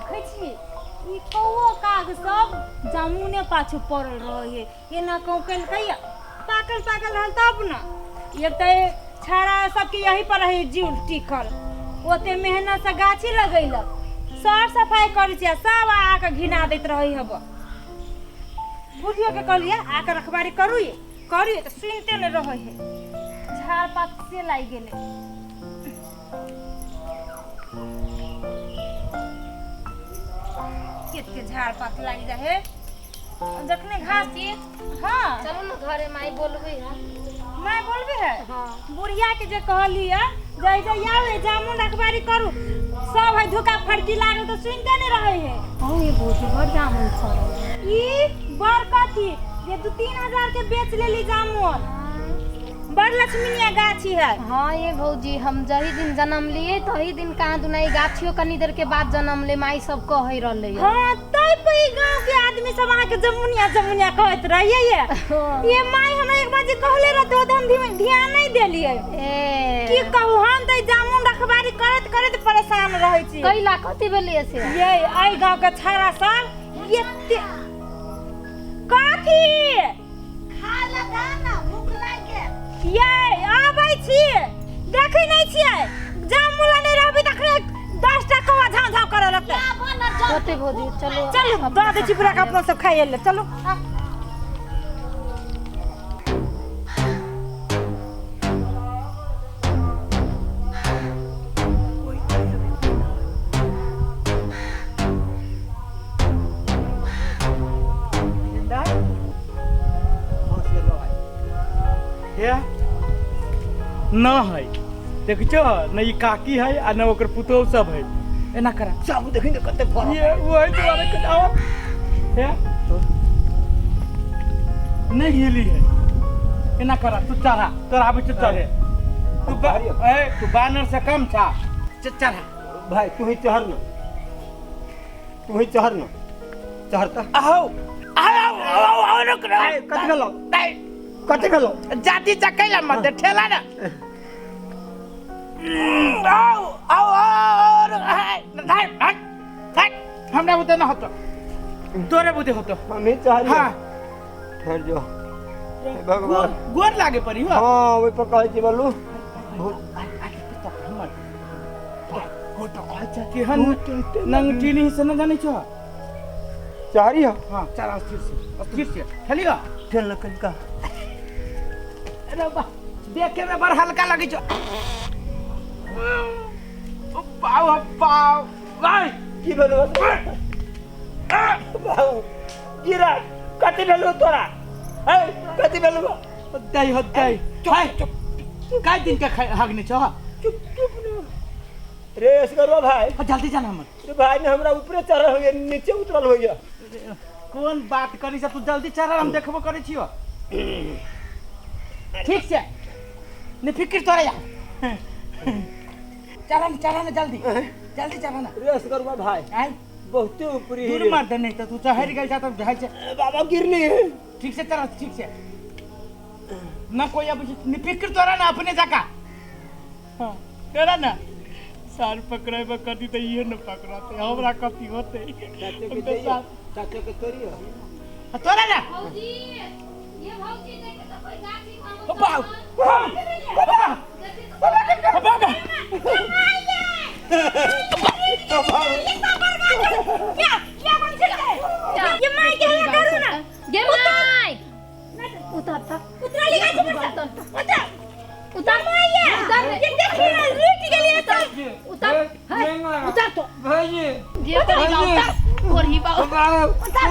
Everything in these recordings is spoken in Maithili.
देखै छियै ई कौओ काग सब जामुने पाछू पड़ल रहै है। एना कौ केलकै पाकल पाकल रहल तब ने। एक तऽ छाड़ा सबके यही पर रहे जीव टिकल, ओते मेहनत से गाछी लगैलक, सर सफाई करै छियै सब आके घिना दैत रहै हब। बुढ़ियो के कहलियै आके रखबारी करू करू तऽ सुनिते नहि रहै है। झाड़ पात से लागि गेलै। कते झाड़ पात लागि जाइ है जखने घास। हाँ चलू ने घरे, माई बोलबै है। माय बोलबे है? हाँ। बुढ़िया के जे कहलियै जय जय आवे जामुन रखबारी करू, सब है धोखा फड़की लागल तऽ सुनिते नहि रहै है। हँ ये भौजी, बड़ जामुन फड़ल। ई बड़ कथी जे 2-3 हजार के बेच लेली जामुन। बड़ लक्ष्मीनिया गाछी है। हाँ ये भौजी, हम जही दिन जन्म लिए तही दिन कहाँ दुना ई गाछियो कनी देर के बाद जन्म ले, माई सब कहै रहले। हाँ तै पे ई गांव के आदमी सब अहाँ के जमुनिया जमुनिया कहैत रहिए। ये माई हमरा एक बार जे कहले रहते तो हम ध्यान नहीं देलिए। ए की कहू, हम तऽ ई जामुन रखबारी करैत करैत परेशान रहै छी। कैला कथी भेलिए से? ये एहि गांव के छाड़ा सब एते कथी खा लगा ना, भूख लागि गेल। ये आबै छी, देखै नहि छियै जामुन ला नहि रहबै तखने 10टा कौआ झाँव झाँव करऽ लगतै। आबो ना जल्दी। होते भौजी, चलो। चलू दऽ दै छी पूरा के, अपना सब खाइ ले चलू। हे न है देख छो न, ई काकी है आ न ओकर पुतोह सब है। एना करा सब देखी ने कते फरक। ये वही दुआरे के आओ हे नहीं हिली है। एना करा तू चढ़ा, तोरा आबै छौ चढ़े। तू ए तू बानर से कम छा, चढ़ा। भाई तू ही चढ़ ना, तू ही चढ़ ना, चढ़ता। आओ आओ आओ आओ, रुक रे। कथी भेलो, कथी भेलो? जाति चकैला मत दे, ठेला ना। आओ आओ आओ, हाय हाय हाय, हमरा बुते ना होतो, तोरे बुते होतो। मम्मी चढ़। हाँ ठहर जो, हे भगवान। गोर लागे पड़ी हो। हाँ ओहि पर कहै छी बोलू। केहन नंगटी नहीं से न जानै छो। चढ़ी हो। हाँ चल, अस्थिर से अस्थिर से ठेली हो। ठेल ना कनिका। अरे वाह, देखे में बड़ हल्का लगे छो। ओ पाव पाव वाह, की भेलो बाबू? गिरा कथी भेलो तोरा? है कथी भेलो? दई हो दई हाय, काय दिन के हगने छो? चुप चुप ना रे असगरवा भाई। हाँ, जल्दी जाना हमर। रे भाई ने हमरा ऊपरे चढ़ल होइए, नीचे उतरल होइए। कोन बात करी से तू जल्दी चढ़, हम देखबो करै छियो। ठीक से ने फिक्र तोरा या चढ़ा ने, चढ़ा ने जल्दी जल्दी चढ़ा ना। रे असगरवा भाई आय बहुते ऊपरी दूर मार दे, नहीं तो तू चढ़ गेल जा तो भाई से। बाबा गिरली। ठीक से चढ़ा, ठीक से ना कोई अब ने फिक्र तोरा ना अपने जाका। हाँ तोरा ना सार पकड़े में कथी तो इहे न पकड़ते, हमरा कथी होते? चाचा हम के तो दैया सार चाचा के तोरी हो। हाँ, तोरा ना भौजी, ये भौजी देखे तो कोई गाछी में ओ बाप बाप बाप बाप। क्या क्या बन छै ये माय के हल्ला करू ना। गे माई उतर त, उतरा ली गाछी पर से। उतर उतर उतर, ये देखी ना लूट गेलिए सब। उतर है, उतर तो भाईजी जे तोरी बा, उतर तोरी बा। उतर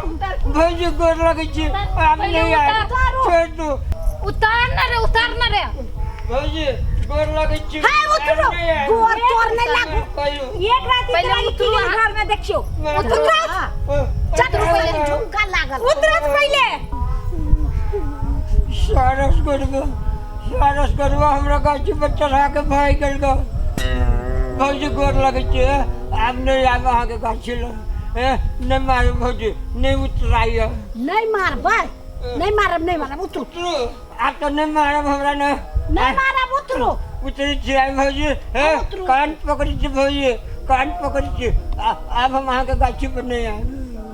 उतर। भाईजी गोर लगै छी, आब पहिले नहीं आए। उतारू। छोड़ दू। उतार ना रे, उतार ना रे। भाईजी गोर लगै छी। हाय उतरो, गोर तोर नहीं लागू। कहियो एक राति पहिले तोरा उतरू की अहाँ। घर में देखियो। उतरू। चल पहिले झुमका लागल। उतरत पहिले। सारस करबो, सारस करबो, हमरा गाछी पर चढ़ा के भागि गेल गो। भौजी गोर लगै छी, आब नहीं आब अहाँके गाछी लग। ए नहीं मारू भौजी, नहीं उतराइए। नहीं मारबै, नहीं मारब, नहीं मारब, उतरू। उतरू, आब तऽ नहीं मारब हमरा ने। नहीं मारब, उतरू। उतरी छियै भौजी। हे उतरू। कान पकड़ै छी भौजी, कान पकड़ छी। आब हम अहाँके गाछी पर नहि आयब।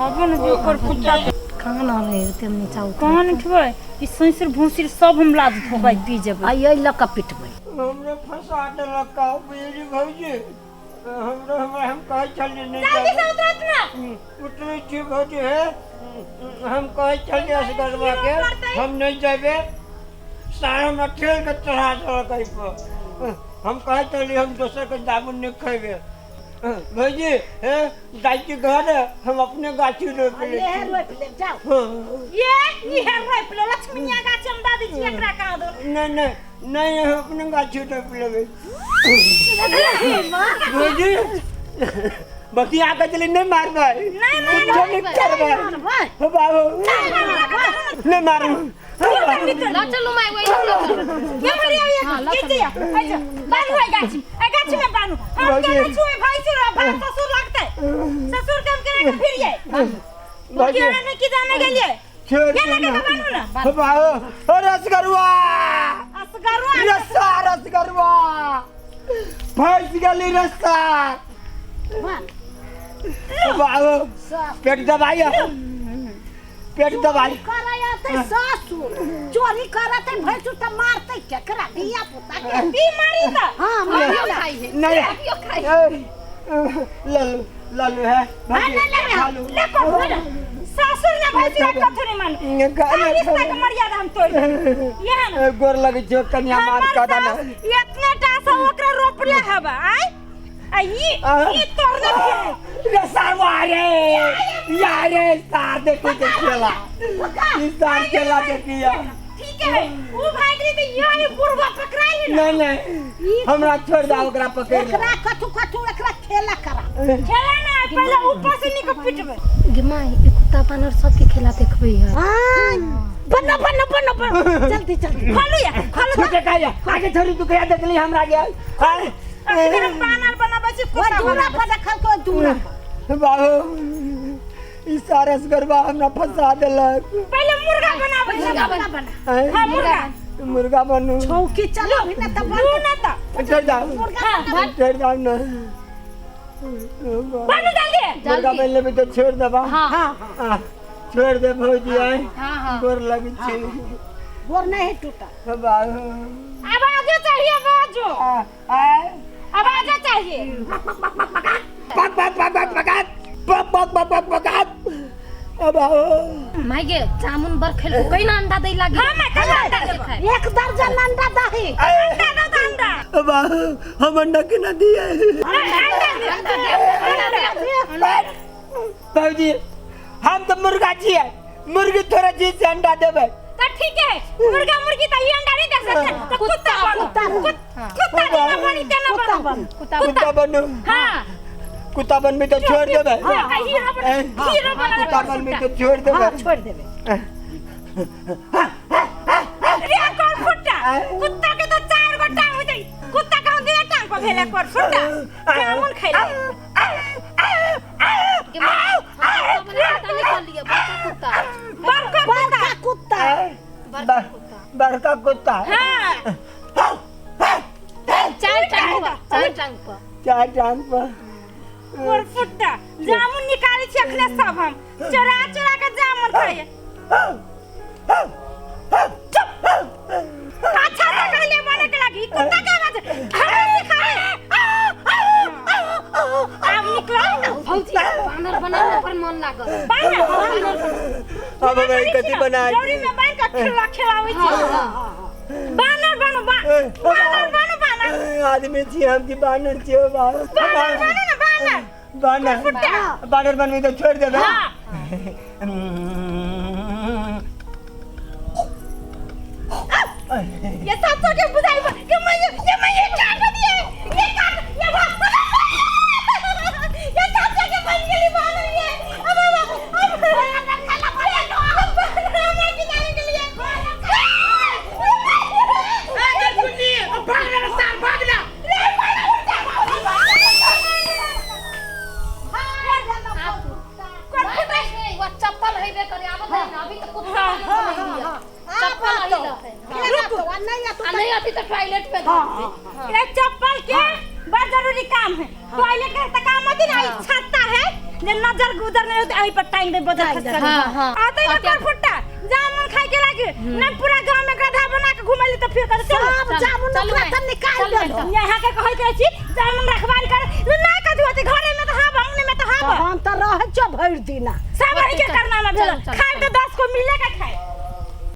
अपन ओकर कुत्ता कहाँ न रहे ओते हम नीचा उतर कहाँ उठबै ई सैंसुर भूसिर सब हम लाद धोबै पी जेबै। आ एहि लऽ कऽ पिटबै। हमरो फंसा देलक का बुझली भौजी। हमरो हमरा हम कहै छलियै नहि जल्दी से जाबै। उतरत ना। उतरै छी भौजी हे। हम कहै छलियै असगरवा के हम नहि जेबै, सारा हमरा ठेल के चढ़ा देलक एहिपर। हम कहै छलियै हम दोसरके जामुन नहि खयबै। भौजी हे जाइ छी घर, हम अपने गाछी रोपि लै लेहे छी। रोपि लेब जाउ। हँ। ये इहे रोपि लो लक्ष्मीनिया गाछ हम दऽ दै छी एकरा कहाँ दो। नहि नहि नहि, हम अपने गाछी रोपि लेबै। भौजी बतिया के चली नहि मारबै, कुछो नहि करबै। हो बाबू नहि मारू। ल चलू माय, वही लऽ चलू। ये मरिया ये हाँ, लऽ ये चलू। जिया अच्छा बानू है गाछी, ए गाछी में बानू। हम भौजी। केना छुए भैंसुर आ भाई ससुर लगतै। ससुर के हम केना के फिरियै? भौजी केना ने की जाने गेलियै। छोड़ ये दे लगा ना। के बानू ना। हो बाबू ओ रसगरुआ असगरुआ रस्सा रसगरुआ फंस गेली रस्सा। हो बाबू पेट दबाइया, पेट दबाइ। करै अतै ससुर चोरी करतै भैंसुर तऽ मारतै केकरा? धिया पुता के बीमारी त हँ अभियो मारतै। खाइ है। नहीं अभियो खाइ। लल्लू लल्लू है हाँ, नहीं लेबै हम। खा लू। ले को सासुर ने भैंसुर कथु नहीं मान। रिश्ता के मर्यादा हम तोड़ यहाँ ना। गोर लगे छो कन्या मार हमर कऽ देना। सास इतने टा से ओकरा रोपले हवा आय आ ई ई तोड़ने फिर रे सारवा रे यारे सार देखो देखियला ई सार केला देखिया। ठीक है ऊ भाग रही तो यहाँ बुढ़वा पकड़ाई ना। नहीं नहीं हमरा छोड़ दा, ओकरा पकड़ ले। एकरा कथू कथू एकरा खेला करा। खेला ना पहले ऊपर से निक पिटबे। गे माय, ई कुत्ता बानर सबके खेला देखबै है। बनो बनो बनो बनो जल्दी जल्दी खोलू या खोलू। छूटे का या आगे छोड़ी तू कया देखली हमरा के। अखने हम बानर बनाबै छी ओ कुत्ता दूरा बनाबै पर रखल को दूरा पर। बाबू ई सारस गरबा हमरा फंसा देलक। छी। पहले मुर्गा बनाबै छी। मुर्गा बना। हां मुर्गा मुर्गा बनू। चौकी चलो अभी ना तब लू ना त छोड़ जाओ हां छोड़ जाओ ना। बनू जल्दी। मुर्गा बन लेबै तो छोड़ देबा। हाँ हां आ, छोड़ दे भौजी आय। हाँ हाँ गोर लगे छी। गोर नहीं टूटा। बाबू आवाज चाहिए बाजो। आ, आ, आवाज चाहिए। पक पक पक पक पक पक पक पक पक पक। अब आओ माय गे, जामुन बर खेल कोई ना अंडा दै लागी। हां मैं कल अंडा देबो। एक दर्जन अंडा दही। अंडा दो त अंडा। अब आओ हम अंडा के ना दिए। अंडा दे अंडा दे। भौजी हम तो मुर्गा छियै, मुर्गी थोड़ा चीज से अंडा देबै। तो ठीक है मुर्गा मुर्गी तो ये अंडा नहीं दे सकते तो कुत्ता बनो। कुत्ता जेना बनी तेना बनो। कुत्ता कुत्ता बनू। हां कुत्ता बनबी तो छोड़ देबै। हां हीरो बनो हीरो बनो। कुत्ता बनबी तो छोड़ देबै। हां छोड़ देबे। रे कोन फुट्टा कुत्ता के तो चार गो टांग हो जाई। कुत्ता कहाँ दे टांग पर भेला कर फुट्टा जामुन खैले। गे माय, हम सब कुत्ता निकाल लिया बड़का कुत्ता। बड़का बड़का कुत्ता। बड़का कुत्ता। बड़का कुत्ता। हां चार टांग पर, चार टांग पर। चार टांग पर। और फुट्टा जामुन निकालै छी अखने सब हम चोरा चोरा के जामुन खाइए। चुप अच्छा से कहले बने के लागी कुत्ता के आवाज हमरा सिखाए। आब निकलो भौजी बानर बनावे पर मन लागल। बानर अब हम कथी बनाए? डोरी में बांध के खेला खेलाबै छी। बानर बनू बानर बनू बानर। आदमी छी हम की बानर छी? बानर बानर बनू ना बानर। बानर बानर बनबी तो छोड़ देबै। हां ये सब के बुझाई के मैं ये काट दिए ये काट ये भाग ये सब के बन गेली बानर ये। अब अब अब आगे सुनिए अब भागना रे सार भागना। वा चप्पल हेबे करे आबत है ना अभी तो कुत्ता बन गया। चप्पल आई रहे। खेला तो आ नहीं आ आ नहीं आती तो टॉयलेट में धर दे। ये चप्पल के बड़ जरूरी काम है। टॉयलेट के त काम होती ना, ई छत्ता है जे नजर गुजर नहीं होती, एही पर टांग दे बजर खसका। हाँ, हाँ। आते ना कर फुट्टा जामुन खाए के लागे ना, पूरा गांव में गधा बना के घुमैली त फिर कहते चलो। सब जामुन चलू ओकरा माय, तऽ निकाल चलू माय, देलहो। चलू। यहाँ के कहै के छी जामुन रखवाली कर ना, कथी होती घरे में त हाब, अंगने में त हाब। हम तऽ रहै छौ भरि दिना। सब एही के चल, करनामा भेल। चल, चल, खाए त 10 को मिले के खाए।